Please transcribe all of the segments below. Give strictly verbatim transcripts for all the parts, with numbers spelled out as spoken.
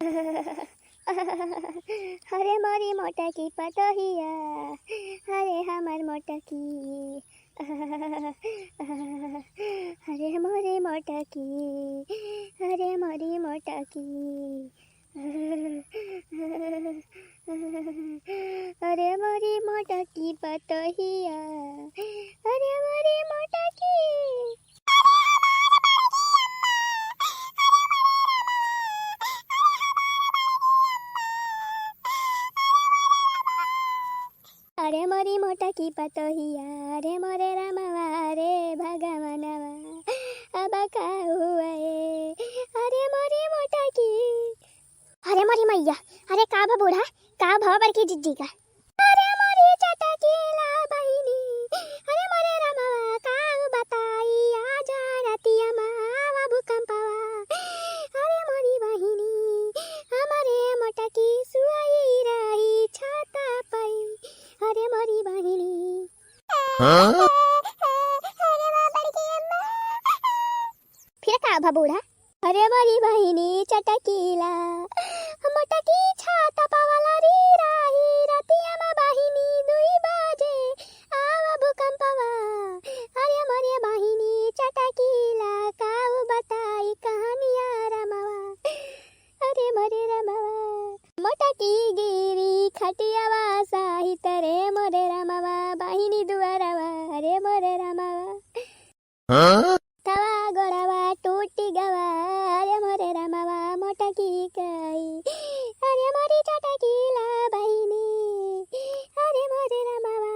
अरे मोरी मोटकी पतोहिया, अरे हमर मोटकी, अरे मोरी मोटकी, अरे मोरी मोटकी। अरे मोरी मोटकी पतोहिया, अरे मोरी मोटकी। अरे मोरी मोटकी पतोहिया, अरे मोरे रामवा, अरे भगवानवा, अब का हुआ ए? अरे मोरी मोटकी। अरे मोरी मैया, अरे का भा बूढ़ा, का भा बड़की जिज्जी का? अरे मोरी चटकीला बहिनी, अरे मोरे रामवा, का बताई, आजा रतिया मा आवा भूकंपवा। अरे मोरी बहिनी, हमरे मोटकी सुआई रही छाता पई। अरे मोरी बहिनी। हाँ? अरे माँ बड़की अम्मा। फिर का भा बूढ़ा? अरे मोरी बहिनी चटकीला, मोटकी छाता पवाला री राही रतिया मा बहिनी दुई बजे आवा भूकंपवा। अरे मोरे बहिनी चटकीला, काऊ बताई कहानिया रमवा। अरे मोरे रमवा, मोटकी गिरी खटियावा साहित रे मोरे रमवा, बहिनी दुआरवा, अरे मोरे रमवा। हाँ? तवा गोड़वा टूटी गवा, अरे मोरे रमवा मोटकी कई, अरे मोरी चटकीला बहिनी, अरे मोरे रमवा।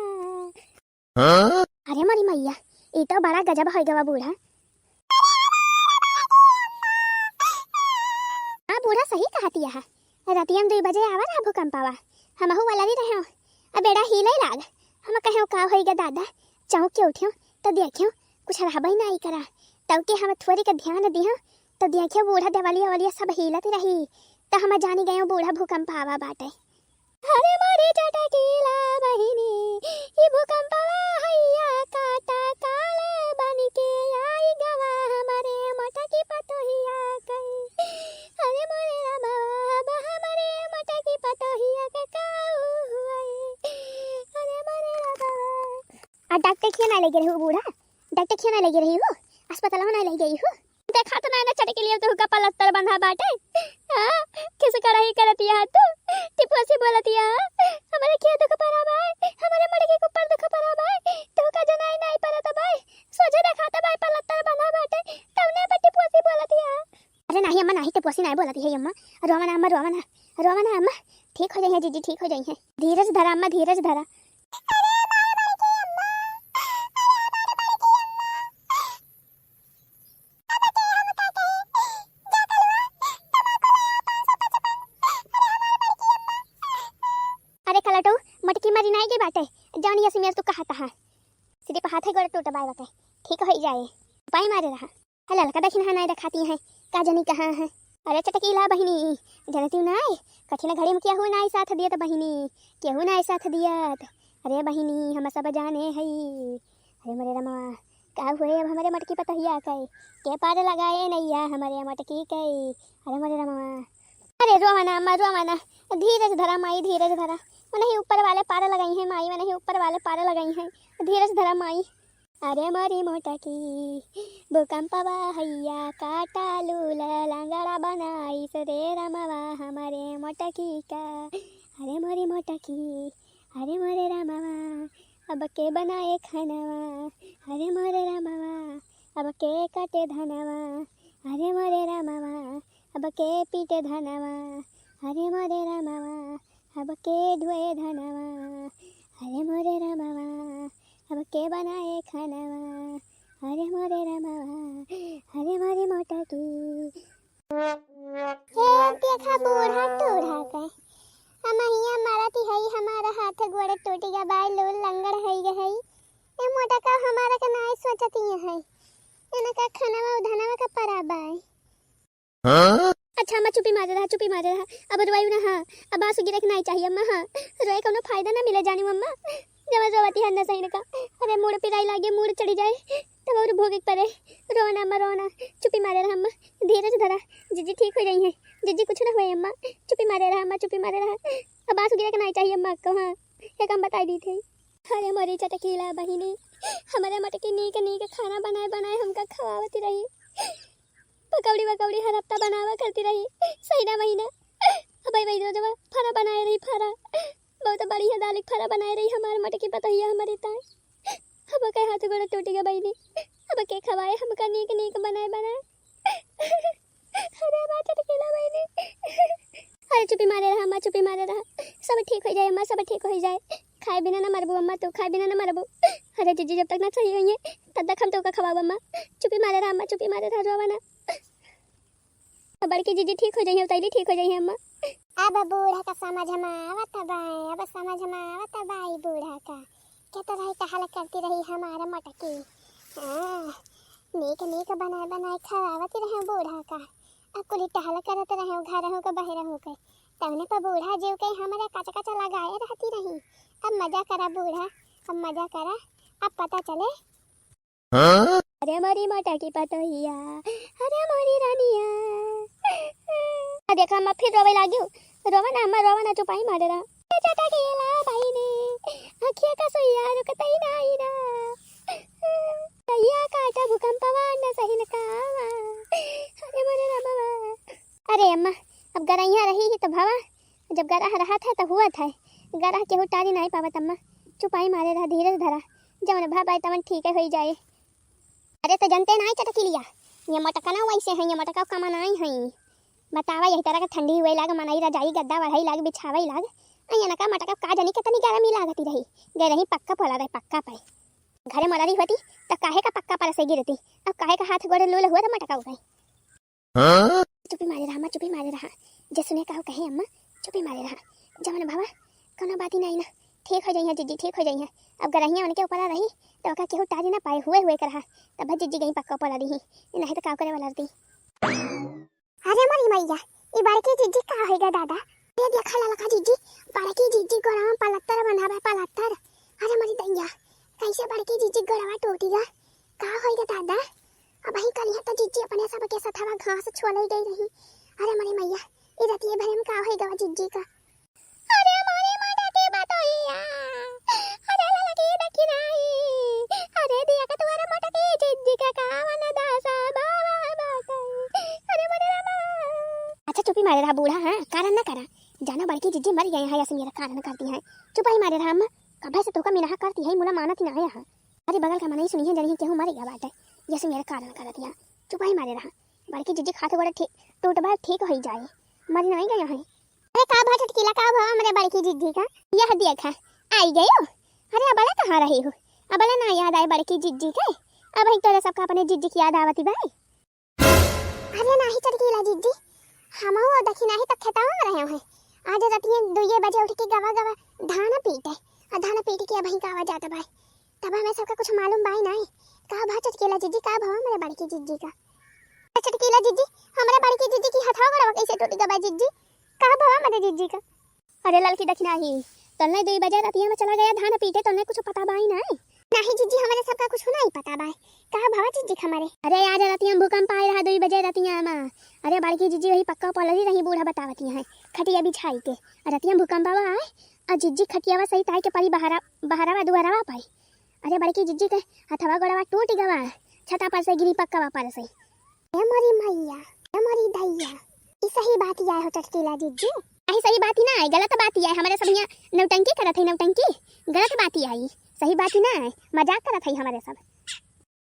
हाँ? अरे मोरी मैया, ई तो बड़ा गजब होइ गवा बूढ़ा। हाँ, बूढ़ा सही कहतिया है। रतिया में दुई बजे आवा रहा भूकंपवा, हमहू वलरी रहे। अब बेड़ा हिले लाग। हम कहे का होई गे दादा, चौंक के उठ्यो तो देख्यो कुछ रहबे नाई करा। तब के हम थोड़ी के ध्यान दियो तो देख्यो बूढ़ा देवलिया वलिया सब हिलत रही। तो हम जानी गयो बूढ़ा भूकंप आवा बाटे। अरे मोरी चटकीला बहिनी, ई भूकंपवा हैया काटा काले बन के आई गवा हमरे मोटकी पतोहिया कई। अरे मोरे रमवा, अब हमरे मोटकी पतोहिया के काऊ हुआ ए? अरे मोरे रमवा। आ डॉक्टर खिया ना लेगे रही हो बूढ़ा, डॉक्टर खिया ना लेगे रही हो, अस्पताल ना ले गई हो। देखा तो नाई ना चटकीलिया, तोहका पलस्तर बंधा बाटे। हाँ, किस कड़ाई करतिया तू? टिपुआ से बोलतिया, हमरे खेत का परा बाय, हमरे मड़के के ऊपर देखा परा बाय, तोहका जनाई नाई परत बाय, सोझे देखात बाय पलस्तर बंधा बाटे, तौने पर टिपुआ से बोलतिया। अरे नाही अम्मा, नाही, टिपुआ से नाही बोलती है अम्मा, रोवा ना अम्मा, रोवा ना, रोवा ना अम्मा, ठीक हो जाई है जीजी, ठीक हो जाई है, धीरज धरा अम्मा, धीरज धरा। अरे कलटू, मटकी मरी नाई गे बाटे, जौन ये सिमेर तू कहत हा। सिर्फ हाथे गोड़ टूट बाय बाटे, ठीक होई जाए। उपाय मारे रहा। हला लका देखी ना नाई देखाती है, का जनी कहाँ है। अरे चटकीला बहिनी, जनती नाई, कठिन घड़ी में केहू नाई साथ दियत बहिनी, केहू नाई साथ दियत। अरे बहिनी, हम सब जाने हई। अरे मोरे रमा, का हुए अब हमरे मटकी पतोहिया कई? के पार लगाए नैया हमरे मटकी कई? अरे मोरे रमा। अरे रोवा ना अम्मा, रोवा ना, धीरज धरा माई, धीरज धरा। मनही ऊपर वाले पार लगाई है माई, मनही ऊपर वाले पार लगाई है। धीरज धरा माई। अरे मोरी मोटकी, भूकंपवा हैया काटा लूला लंगड़ा बनाइस रे रमवा हमरे मोटकी का। अरे मोरी मोटकी, अरे मोरे रमवा, अब के बनाए खनवा? अरे मोरे रमवा, अब के काटे धनवा? अरे मोरे रमवा, अब के पीटे धनवा? अरे मोरे रमवा, अब के ढोए धनवा? अरे मोरे रमवा, अब के बनाए खनवा? अरे मोरे रमवा, अरे मोरे मोटकी। हे देखा बूढ़ा टूढ़ा के, हम हिया मरत ही हई, हमारा हाथ गोड़ टूट गया बाय, लूल लंगड़ हई गए हई। ए मोटका हमारा के नाई सोचती है, इनका खनवा उधनवा का परा बाय। हाँ? अच्छा अम्मा, चुपी मारे रहा, चुपी मारे रहा। अब रोइउ ना, हाँ। अब आंसू गिरे के नाई चाहिए अम्मा, हाँ। रोए कौनो फायदा ना मिले जानी अम्मा। जब रोवती है ना सही का। अरे मूड़ पिराई लागे, मूड़ चढ़ी जाए, तब और भोगे के पड़े। रोना अम्मा, रोना। चुपी मारे रहा अम्मा, धीरज धरा, जीजी ठीक हो जाई है। जिज्जी, कुछ ना होए अम्मा, चुपी मारे रहा अम्मा, चुपी मारे रहा। अब आँसू गिरे के नाहीं चाहिए अम्मा को, हाँ, एक हम बताई दी थे। अरे मोरी चटकीला बहिनी, हमरे मटकी नीक नीक खाना बनाए बनाए हमका खवावती रही, पकौड़ी वकौड़ी हर हफ्ता बनावा करती रही, सही ना महीना। अब भाई रोजवा फरा बनाए रही, फरा, बहुत बढ़िया दाल के फरा बनाए रही हमार मटकी पतोहिया हमारी ताई। अब के हाथ गोड़ टूट गए बहिनी, अब के खवाए हमका नीक नीक बनाए बनाए। अरे हमार चटकीला बहिनी। अरे चुपी मारे रहा अम्मा, चुपी मारे रहा, सब ठीक हो जाए अम्मा, सब ठीक हो जाए। खाए बिना ना मरबू अम्मा, तू खाए बिना ना मरबू। अरे जिज्जी जब तक ना सही होइए तब तक हम तोका खवाऊ अम्मा। चुपी मारे रहा अम्मा, चुपी मारे रहा, रोवा ना। अब बड़की जिज्जी ठीक हो जाइए, उतैली ठीक हो जाइए अम्मा। अब बूढ़ा का समझ में आवत बा, अब समझ में आवत बा ई बूढ़ा का। के तरह टहल करती रही हमार मटकी। हाँ, नीक नीक बनाए बनाए खवावत रहे बूढ़ा का। अब कुली टहल करत रहे घरहू के बहरहू के। तवने पर बूढ़ा जीव के हमरा कच कच लगाए रहती रही। अब मजा करा बूढ़ा, अब मजा करा, अब पता चले। हाँ? अरे मोरी मटकी पतोहिया, अरे मोरी रानिया। आ देखा अम्मा फिर रोवे लागियो। रोवा ना अम्मा, रोवा ना, चुपाई मारे रहा। चटकीला बहिनी, अखिया का सुइया रुकतई नाई ना। कहिया काटा भूकंपवा न सहिन कावा। अरे मोरे रामवा। अरे अम्मा, अब गरहिया रही ही तो भवा, जब गरह रहत है तो हुआ था, गरह केहू टारी नाई पावत अम्मा। चुपाई मारे रहा, धीरज धरा, जवन भा पाए तवन ठीक होई जाए। अरे तो जनते नाई चटकीलिया, ये मटकना वैसे है, ये मटका कमा नाई है। बतावा यही तरह के ठंडी हुए लाग, मनई रजाई गद्दा वढ़ई लाग, बिछावई लाग। आ ये नका मटका का जनी कितनी गरमी लागती रही। गए रही पक्का पड़ा रहे, पक्का पे। घरे मलरी होती तो काहे का पक्का पर से गिरती, अब काहे का हाथ गोड़े लूल हुआ तो मटका उगई। हाँ? चुपी मारे रहा अम्मा, चुपी मारे रहा। जे सुने का कहे अम्मा, चुपी मारे रहा। जवन भवा, कोनो बात ही नाई ना, ठीक हो जाइए जिज्जी, ठीक हो जाइए। अब गरहिया उनके ऊपर रही तो ओका केहू टारी ना पाए, हुए हुए के रहा। तब जिज्जी गई पक्का पड़ा रही, नहीं तो का करे वाला रहती। अरे मोरी मैया, ई बड़की जिज्जी का होइगा दादा? ये देखा ललका जिज्जी, बड़की जिज्जी गोड़वा में पलत्तर बंधा बा, पलत्तर। अरे मोरी दैया, कैसे बड़की जिज्जी गोड़वा टूटिगा? का होइगा दादा? अबहीं कलिया तो जिज्जी अपने सबके सथवा घास छोले गई रही। अरे मोरी मैया, ई रतिये भरे में का होइगा जिज्जी का? अरे मोरी मटकी पतोहिया, अरे ललकी दखिनाई, अरे दिया के तुअर मटकी जिज्जी के कावन दासा बावा बाटे। अरे मोरे रामा। अच्छा चुपी मारे रहा बूढ़ा, हाँ, कारण ना करा। जाना बड़की जिज्जी मर गए हैं, ऐसे मेरा कारण करती हैं। चुपाई मारे रहा अम्मा, कब से तोका मिनहा करती है, मुला मानत ही ना है यहाँ। अरे बगल का मनई सुनिए, जनिए केहू मर गया बाटे, ऐसे मेरा कारण करती है। चुपाई मारे रहा, बड़की जिज्जी खाते गोड़े ठीक, टूट बा ठीक होई जाए, मर नहीं गया है। अरे का भा चटकीला, का भा हमरे बड़की जिज्जी का? यह देखा, आई गयो। अरे अबले कहाँ रही हो? अबले ना याद आए बड़की जिज्जी के? अबहीं तोरे सबका अपने जिज्जी की याद आवती बाई। अरे नाही चटकीला जिज्जी, हमहू देखी नाही तो खेतवा में रहे हैं। आज रतिये दुइये बजे उठ के गवा गवा धान पीटे, और धान पीट के अबहीं का आवा जात बाई। तब हमें सबका कुछ मालूम बाई नाही। का भा चटकीला जिज्जी, का भवा हमरे बड़की जिज्जी का? चटकीला जिज्जी, हमरे बड़की जिज्जी की हथवा गोड़वा कैसे टूट गवा जिज्जी? का भवा हमरे जिज्जी का? अरे ललकी दखिनाही, तोन्ने दुई बजे रतिया में चला गया धान पीटे, तोन्ने कुछ पता बाई नाही? नाही जिज्जी, हमरे सबका कुछ नाही पता बाई। का भवा जिज्जी हमरे? अरे आज रतिया में भूकंप आए रहा दुई बजे रतिया में। अरे बड़की जिज्जी वही पक्का पलरी रही, बूढ़ा बतावती हैं, खटिया बिछाई के। रतिया में भूकंप आवा आए, आ जिज्जी खटियावा सही ताई के परी बहरा, बहरावा दुआरावा पाई। अरे बड़की जिज्जी के हथवा गोड़वा टूट गवा, छता पर से गिरी पक्कावा पर से। ए मोरी मैया, ए मोरी दैया, ई सही बात ही आए हो चटकीला जिज्जी? अही सही बात ही ना आए, गलत बात ही आए। हमरे सब यहाँ नौटंकी करत है, नौटंकी, गलत बात ही आई, सही बात ही ना आए, मजाक करत है हमरे सब।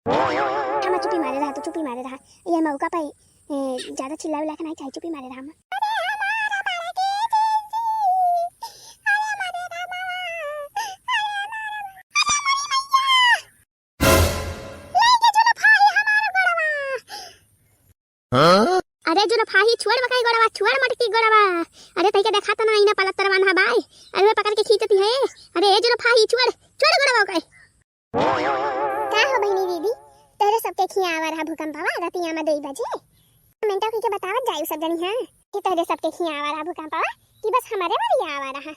हम चुपी मारे रहा, तू चुपी मारे रहा, ये मौका पे ए, ज्यादा चिल्लावे लायक नहीं चाहिए, चुपी मारे रहा। अरे जुलफाही छोड़ बकाई गोड़वा, छोड़ मटकी गोड़वा। अरे तई के देखा तो ना आईना पलत्तर बांधा बाय। अरे वे पकड़ के खींचती है। अरे ए जुलफाही छोड़, छोड़ गोड़वा ओके। का हो बहिनी दीदी, तोहरे सबके खिया आवा रहा भूकंपवा रतिया में दुई बजे? कमेंटवा कइके बतावत जाई सब जनी, हाँ, कि तोहरे सबके खिया आवा रहा भूकंपवा कि बस हमरे वाली आवा रहा।